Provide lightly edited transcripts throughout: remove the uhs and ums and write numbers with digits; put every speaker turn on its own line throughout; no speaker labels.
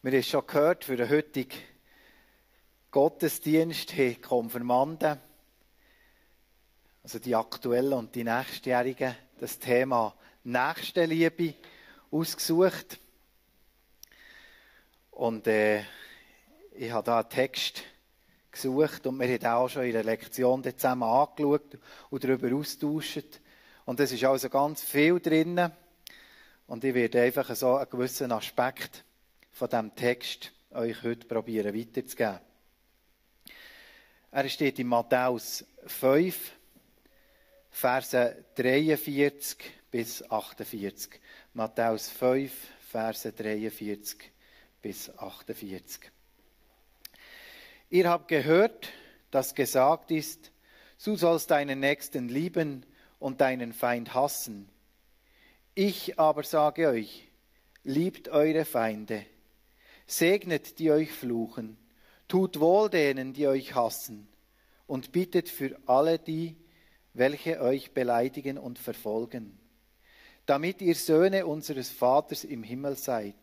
Wir haben es schon gehört, für den heutigen Gottesdienst haben Konfirmanden, also die aktuellen und die nächstjährigen, das Thema Nächstenliebe ausgesucht. Und ich habe da einen Text gesucht und wir haben auch schon in der Lektion zusammen angeschaut und darüber austauscht. Und es ist also ganz viel drin. Und ich werde einfach so einen gewissen Aspekt von diesem Text euch heute probieren weiterzugeben. Er steht in Matthäus 5, Verse 43 bis 48. Matthäus 5, Verse 43 bis 48. Ihr habt gehört, dass gesagt ist, du sollst deinen Nächsten lieben und deinen Feind hassen. Ich aber sage euch, liebt eure Feinde, segnet die euch fluchen, tut wohl denen, die euch hassen, und bittet für alle die, welche euch beleidigen und verfolgen, damit ihr Söhne unseres Vaters im Himmel seid.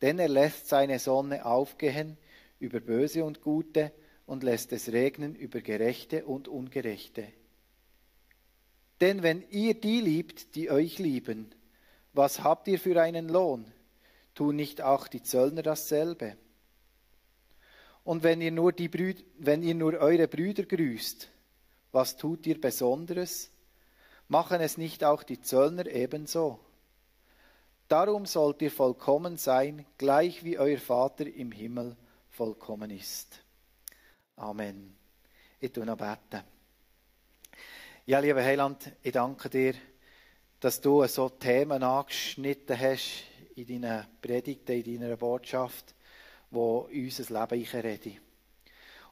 Denn er lässt seine Sonne aufgehen über Böse und Gute und lässt es regnen über Gerechte und Ungerechte. Denn wenn ihr die liebt, die euch lieben, was habt ihr für einen Lohn? Tun nicht auch die Zöllner dasselbe? Und wenn ihr nur eure Brüder grüßt, was tut ihr Besonderes? Machen es nicht auch die Zöllner ebenso? Darum sollt ihr vollkommen sein, gleich wie euer Vater im Himmel vollkommen ist. Amen. Ich tue noch beten. Ja, lieber Heiland, ich danke dir, dass du so Themen angeschnitten hast in deinen Predigten, in deiner Botschaft, die in unser Leben reden.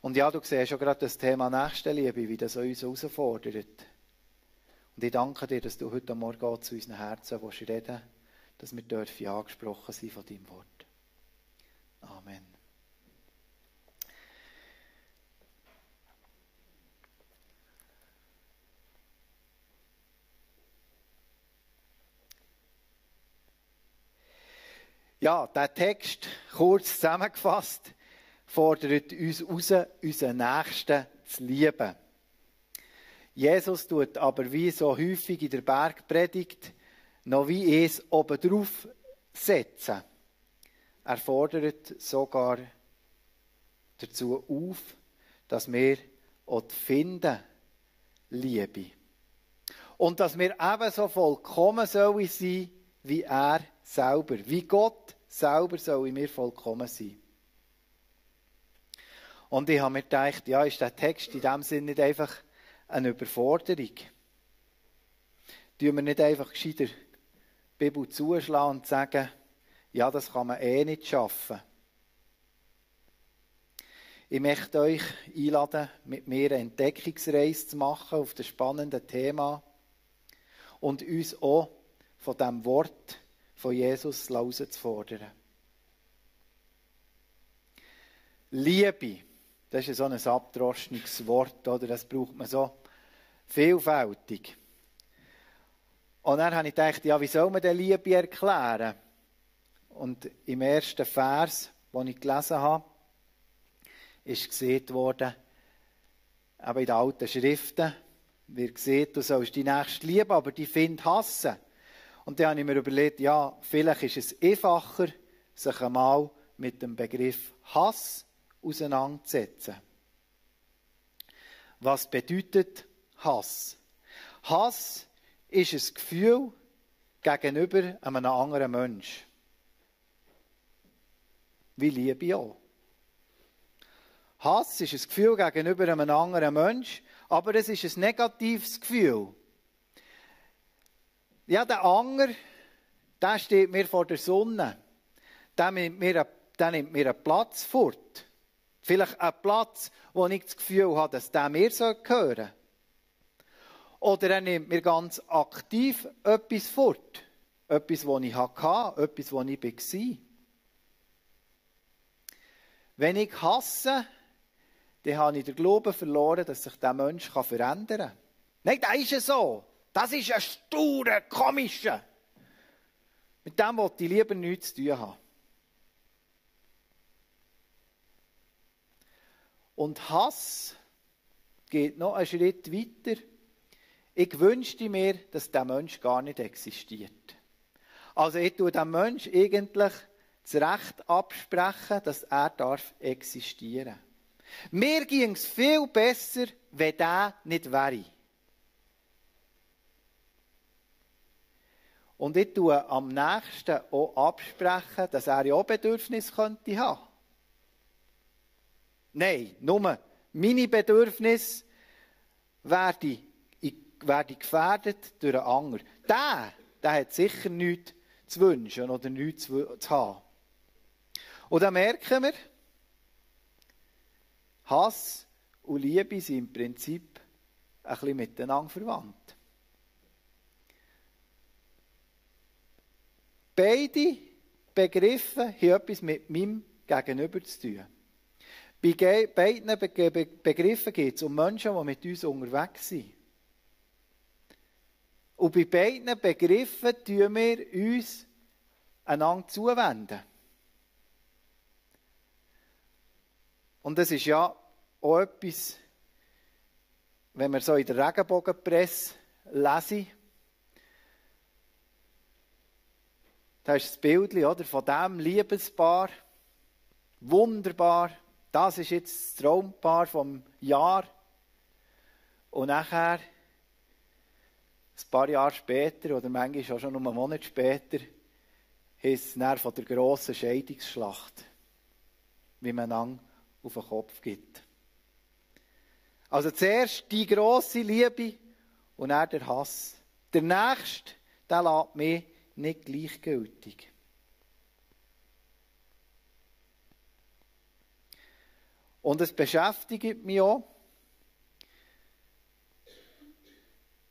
Und ja, du siehst schon gerade das Thema Nächstenliebe, wie das uns herausfordert. Und ich danke dir, dass du heute Morgen zu unseren Herzen reden willst, dass wir dürfen angesprochen sein von deinem Wort. Amen. Ja, der Text, kurz zusammengefasst, fordert uns heraus, unseren Nächsten zu lieben. Jesus tut aber wie so häufig in der Bergpredigt noch wie es obendrauf setzen. Er fordert sogar dazu auf, dass wir auch finden Liebe. Und dass wir ebenso vollkommen sollen sein, wie er selber. Wie Gott selber soll in mir vollkommen sein. Und ich habe mir gedacht, ja, ist der Text in dem Sinne nicht einfach eine Überforderung? Tun wir nicht einfach gescheiter die Bibel zuschlagen und sagen, ja, das kann man nicht schaffen. Ich möchte euch einladen, mit mir eine Entdeckungsreise zu machen auf das spannende Thema und uns auch von dem Wort von Jesus herauszufordern. Liebe, das ist so ein abgedroschenes Wort, oder? Das braucht man so vielfältig. Und dann habe ich gedacht, ja, wie soll man denn Liebe erklären? Und im ersten Vers, den ich gelesen habe, ist gesagt worden, aber in den alten Schriften wird gesagt, du sollst die Nächste lieben, aber die Feind hassen. Und dann habe ich mir überlegt, ja, vielleicht ist es einfacher, sich einmal mit dem Begriff Hass auseinanderzusetzen. Was bedeutet Hass? Hass ist ein Gefühl gegenüber einem anderen Menschen. Wie Liebe auch. Hass ist ein Gefühl gegenüber einem anderen Menschen, aber es ist ein negatives Gefühl. Ja, der Anger, der steht mir vor der Sonne. Der nimmt mir einen Platz fort. Vielleicht einen Platz, wo ich das Gefühl habe, dass der mir gehören soll. Oder er nimmt mir ganz aktiv etwas fort. Etwas, das ich hatte, etwas, das ich war. Wenn ich hasse, dann habe ich den Glauben verloren, dass sich dieser Mensch verändern kann. Nein, das ist ja so. Das ist ein sturer, komischer. Mit dem will ich lieber nichts zu tun haben. Und Hass geht noch einen Schritt weiter. Ich wünschte mir, dass der Mensch gar nicht existiert. Also ich tue dem Mensch eigentlich das Recht absprechen, dass er darf existieren. Mir ging es viel besser, wenn der nicht wäre. Und ich tue am nächsten auch absprechen, dass er ja auch Bedürfnisse könnte haben. Nein, nur meine Bedürfnisse werden gefährdet durch einen anderen. Der hat sicher nichts zu wünschen oder nichts zu haben. Und dann merken wir, Hass und Liebe sind im Prinzip ein bisschen miteinander verwandt. Beide Begriffe haben etwas mit meinem Gegenüber zu tun. Bei beiden Begriffen geht es um Menschen, die mit uns unterwegs sind. Und bei beiden Begriffen tun wir uns einander zuwenden. Und das ist ja auch etwas, wenn wir so in der Regenbogenpresse lesen, da ist das Bild oder, von diesem Liebespaar. Wunderbar. Das ist jetzt das Traumpaar vom Jahr. Und nachher, ein paar Jahre später, oder manchmal auch schon einen Monat später, heisst es dann von der grossen Scheidungsschlacht, wie man einander auf den Kopf gibt. Also zuerst die grosse Liebe und dann der Hass. Der Nächste, der lässt mich nicht gleichgültig. Und es beschäftigt mich auch,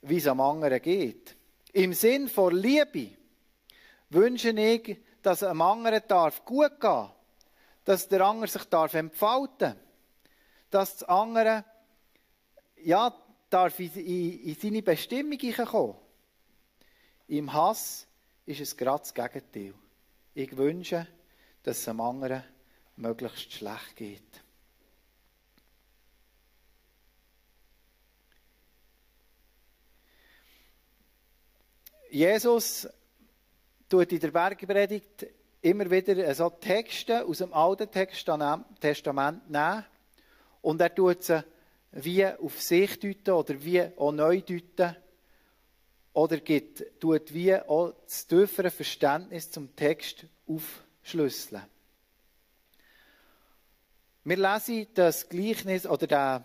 wie es am anderen geht. Im Sinn von Liebe wünsche ich, dass es am anderen gut gehen darf, dass der andere sich entfalten darf, dass das andere darf in seine Bestimmung kommen. Im Hass ist es gerade das Gegenteil. Ich wünsche, dass es am anderen möglichst schlecht geht. Jesus tut in der Bergpredigt immer wieder so Texte aus dem Alten Testament nehmen und er tut sie wie auf sich deuten oder wie auch neu deuten oder tut wie auch das tiefere Verständnis zum Text aufschlüsseln. Wir lesen das Gleichnis oder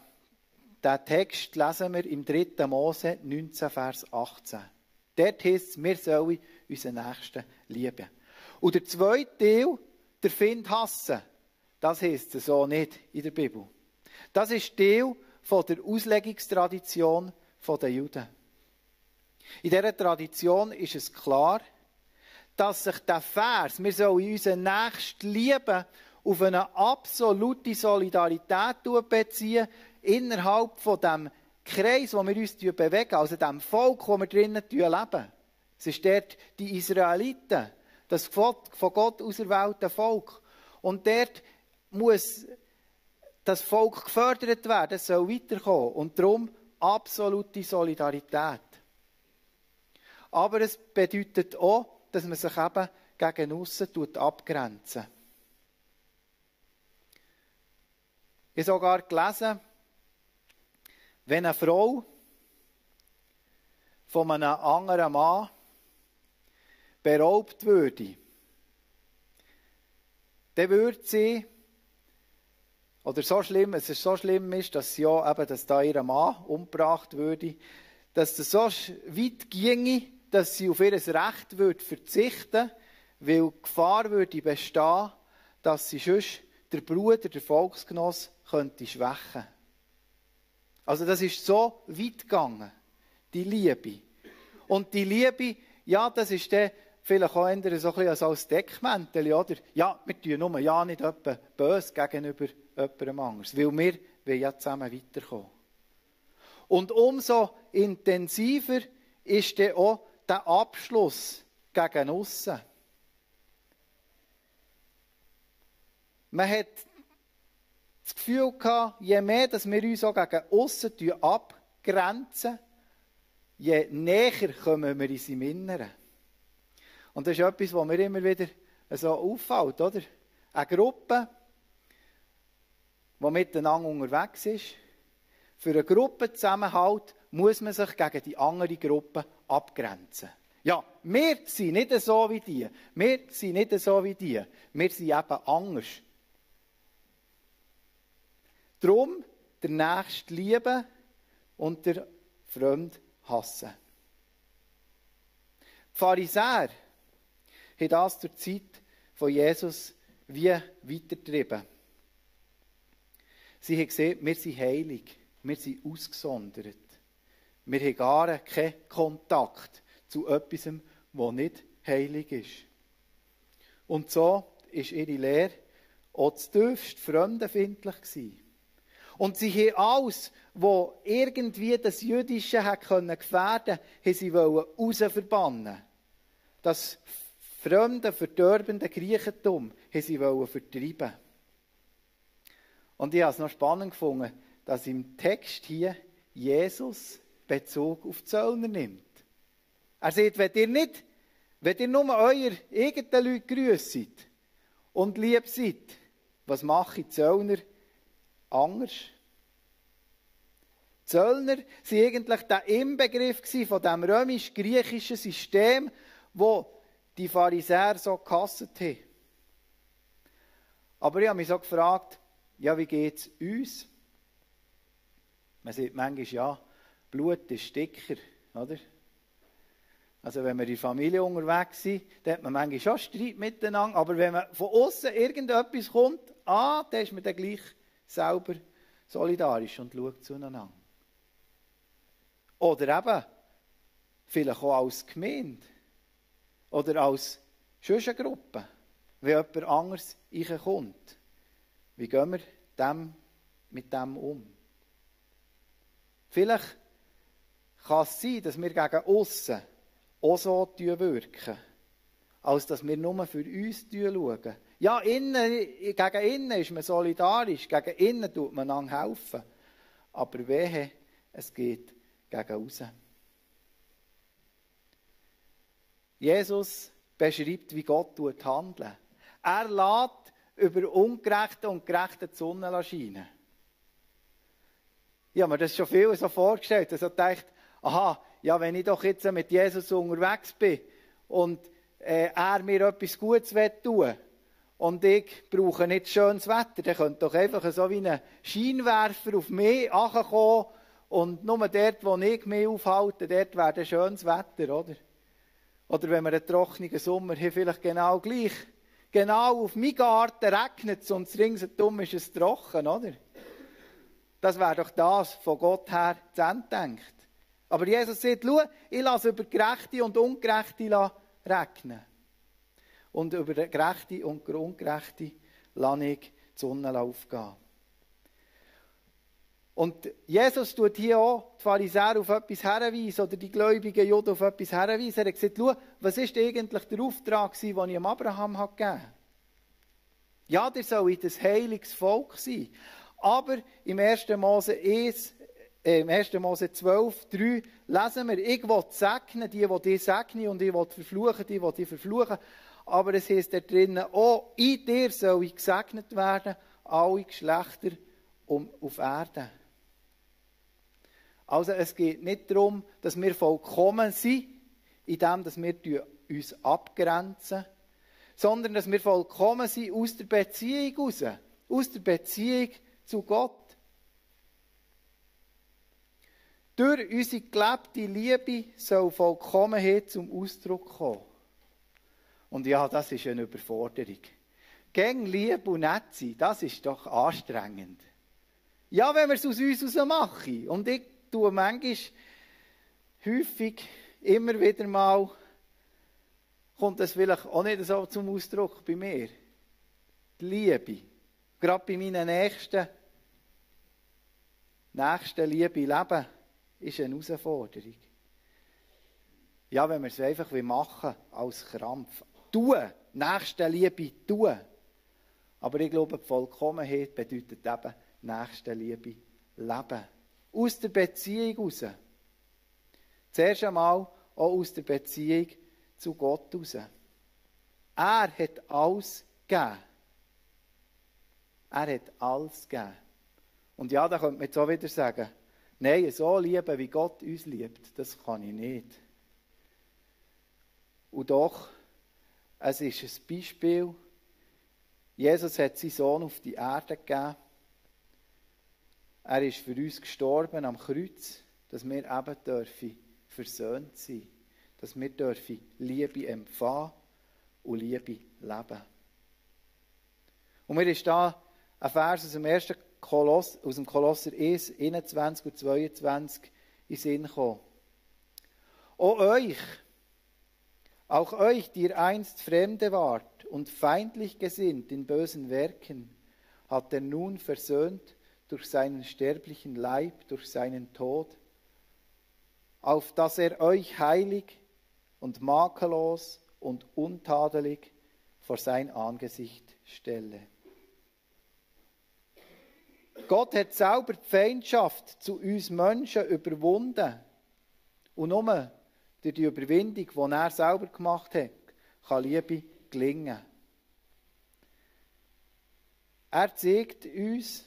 den Text lesen wir im 3. Mose 19, Vers 18. Dort heisst es, wir sollen unseren Nächsten lieben. Und der zweite Teil, der Feind hassen, das heisst es so nicht in der Bibel. Das ist Teil von der Auslegungstradition der Juden. In dieser Tradition ist es klar, dass sich der Vers, wir sollen unseren Nächsten lieben, auf eine absolute Solidarität beziehen, innerhalb von dem Kreis, wo wir uns bewegen, also dem Volk, wo wir drinnen leben. Es ist dort die Israeliten, das von Gott auserwählte Volk. Und dort muss das Volk gefördert werden, es soll weiterkommen. Und darum absolute Solidarität. Aber es bedeutet auch, dass man sich eben gegen aussen abgrenzen. Ich habe sogar gelesen, wenn eine Frau von einem anderen Mann beraubt würde, dann würde sie, oder so schlimm, es ist so schlimm ist, dass sie ja eben, dass da ihr Mann umgebracht würde, dass es so weit ginge, dass sie auf ihr Recht würde verzichten, weil die Gefahr würde bestehen, dass sie sonst der Bruder, der Volksgenoss, könnte schwächen. Also das ist so weit gegangen, die Liebe. Und die Liebe, ja, das ist dann vielleicht auch eher so ein bisschen als Deckmäntel, oder? Ja, wir tun nur ja nicht böse gegenüber jemandem anderes, weil wir wollen ja zusammen weiterkommen. Und umso intensiver ist dann auch der Abschluss gegen aussen. Man hat das Gefühl gehabt, je mehr, dass wir uns auch gegen aussen abgrenzen, je näher kommen wir in seinem Inneren. Und das ist etwas, was mir immer wieder so auffällt, oder? Eine Gruppe, die miteinander unterwegs ist. Für einen Gruppenzusammenhalt muss man sich gegen die andere Gruppe abgrenzen. Ja, wir sind nicht so wie die. Wir sind nicht so wie die. Wir sind eben anders. Darum der Nächste lieben und der Fremd hassen. Die Pharisäer haben das zur Zeit von Jesus wie weitergetrieben. Sie haben gesehen, wir sind heilig, wir sind ausgesondert. Wir haben gar keinen Kontakt zu etwas, das nicht heilig ist. Und so war ihre Lehre auch zutiefst fremdenfindlich gewesen. Und sie haben alles, was irgendwie das Jüdische gefährden konnte, haben sie rausverbannen. Das fremde, verderbende Griechentum haben sie vertreiben. Und ich habe es noch spannend gefunden, dass im Text hier Jesus Bezug auf die Zöllner nimmt. Er sagt, wenn ihr nur eure eigenen Leute grüsset und lieb seid, was machen die Zöllner anders? Die Zöllner waren eigentlich der Inbegriff von dem römisch-griechischen System, das die Pharisäer so gehasst haben. Aber ich habe mich so gefragt, ja, wie geht es uns? Man sagt manchmal, ja, Blut ist dicker, oder? Also wenn wir in der Familie unterwegs sind, dann hat man manchmal schon Streit miteinander, aber wenn man von außen irgendetwas kommt, dann ist man dann gleich selber solidarisch und schaut zueinander. Oder eben, vielleicht auch als Gemeinde oder als Schülergruppe, wenn jemand anderes reinkommt. Wie gehen wir mit dem um? Vielleicht kann es sein, dass wir gegen aussen auch so wirken, als dass wir nur für uns schauen. Ja, gegen innen ist man solidarisch, gegen innen tut man einander helfen. Aber wehe, es geht gegen aussen. Jesus beschreibt, wie Gott handelt. Er lässt über Ungerechte und Gerechte die Sonne scheinen. Ich habe mir das schon viel so vorgestellt, dass ich dachte, aha, ja, wenn ich doch jetzt mit Jesus unterwegs bin und er mir etwas Gutes tun will und ich brauche nicht schönes Wetter, dann könnte doch einfach so wie ein Scheinwerfer auf mich kommen und nur dort, wo ich mich aufhalte, dort wäre schönes Wetter, oder? Oder wenn wir einen trockenen Sommer haben, vielleicht genau gleich. Genau auf meinen Garten regnet es und ringsherum ist es trocken, oder? Das wäre doch das von Gott her zu Ende denkt. Aber Jesus sagt, schau, ich lasse über Gerechte und Ungerechte regnen. Und über Gerechte und Ungerechte lasse ich die Sonne aufgehen. Und Jesus tut hier auch die Pharisäer auf etwas hinweisen oder die gläubigen Juden auf etwas hinweisen. Er hat gesagt, schau, was ist eigentlich der Auftrag, den ich Abraham gegeben habe? Ja, der soll das heiliges Volk sein. Aber im 1. Mose 12, 3 lesen wir, ich will segnen, die dich segnen, und ich will verfluchen, die dich verfluchen. Aber es heisst da drinnen, auch in dir soll ich gesegnet werden, alle Geschlechter auf Erden. Also es geht nicht darum, dass wir vollkommen sind, indem wir uns abgrenzen, sondern dass wir vollkommen sind aus der Beziehung heraus, aus der Beziehung zu Gott. Durch unsere gelebte Liebe soll Vollkommenheit zum Ausdruck kommen. Und ja, das ist eine Überforderung. Gegen Liebe und nett sein, das ist doch anstrengend. Ja, wenn wir es aus uns heraus machen. Und ich tue manchmal, häufig, immer wieder mal, kommt das vielleicht auch nicht so zum Ausdruck bei mir. Die Liebe. Gerade bei meinen Nächsten Liebe leben, ist eine Herausforderung. Ja, wenn wir es einfach machen als Krampf. Tun, Nächstenliebe tun. Aber ich glaube, die Vollkommenheit bedeutet eben Nächstenliebe, Leben. Aus der Beziehung heraus. Zuerst einmal auch aus der Beziehung zu Gott heraus. Er hat alles gegeben. Er hat alles gegeben. Und ja, da könnte man jetzt auch wieder sagen, nein, so lieben, wie Gott uns liebt, das kann ich nicht. Und doch, es ist ein Beispiel. Jesus hat seinen Sohn auf die Erde gegeben. Er ist für uns gestorben am Kreuz, dass wir eben dürfen versöhnt sein, dass wir dürfen Liebe empfangen und Liebe leben. Und mir ist da ein Vers aus dem ersten aus dem Kolosser 1, 21 und 22 in den Sinn gekommen. Auch euch, die ihr einst Fremde wart und feindlich gesinnt in bösen Werken, hat er nun versöhnt durch seinen sterblichen Leib, durch seinen Tod, auf dass er euch heilig und makellos und untadelig vor sein Angesicht stelle. Gott hat selber die Feindschaft zu uns Menschen überwunden. Und nur durch die Überwindung, die er selber gemacht hat, kann Liebe gelingen. Er zeigt uns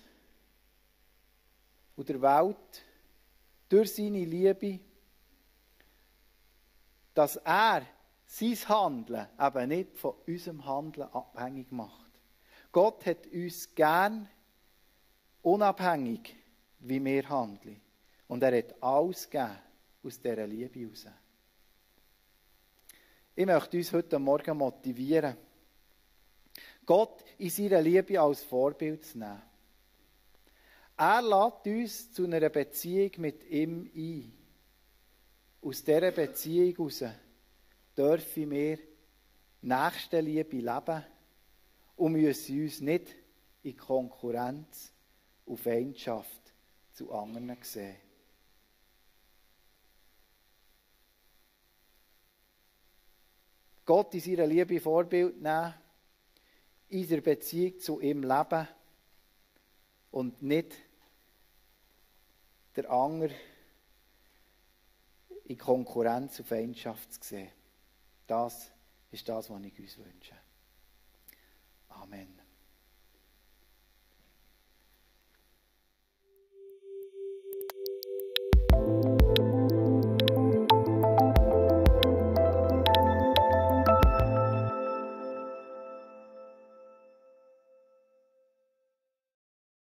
und der Welt durch seine Liebe, dass er sein Handeln eben nicht von unserem Handeln abhängig macht. Gott hat uns gern, unabhängig, wie wir handeln. Und er hat alles gegeben aus dieser Liebe heraus. Ich möchte uns heute Morgen motivieren, Gott in seiner Liebe als Vorbild zu nehmen. Er lädt uns zu einer Beziehung mit ihm ein. Aus dieser Beziehung heraus dürfen wir Nächstenliebe leben und müssen uns nicht in Konkurrenz und Feindschaft zu anderen sehen. Gott in seiner Liebe Vorbild nehmen, in der Beziehung zu ihm leben und nicht der andere in Konkurrenz und Feindschaft zu sehen. Das ist das, was ich uns wünsche. Amen.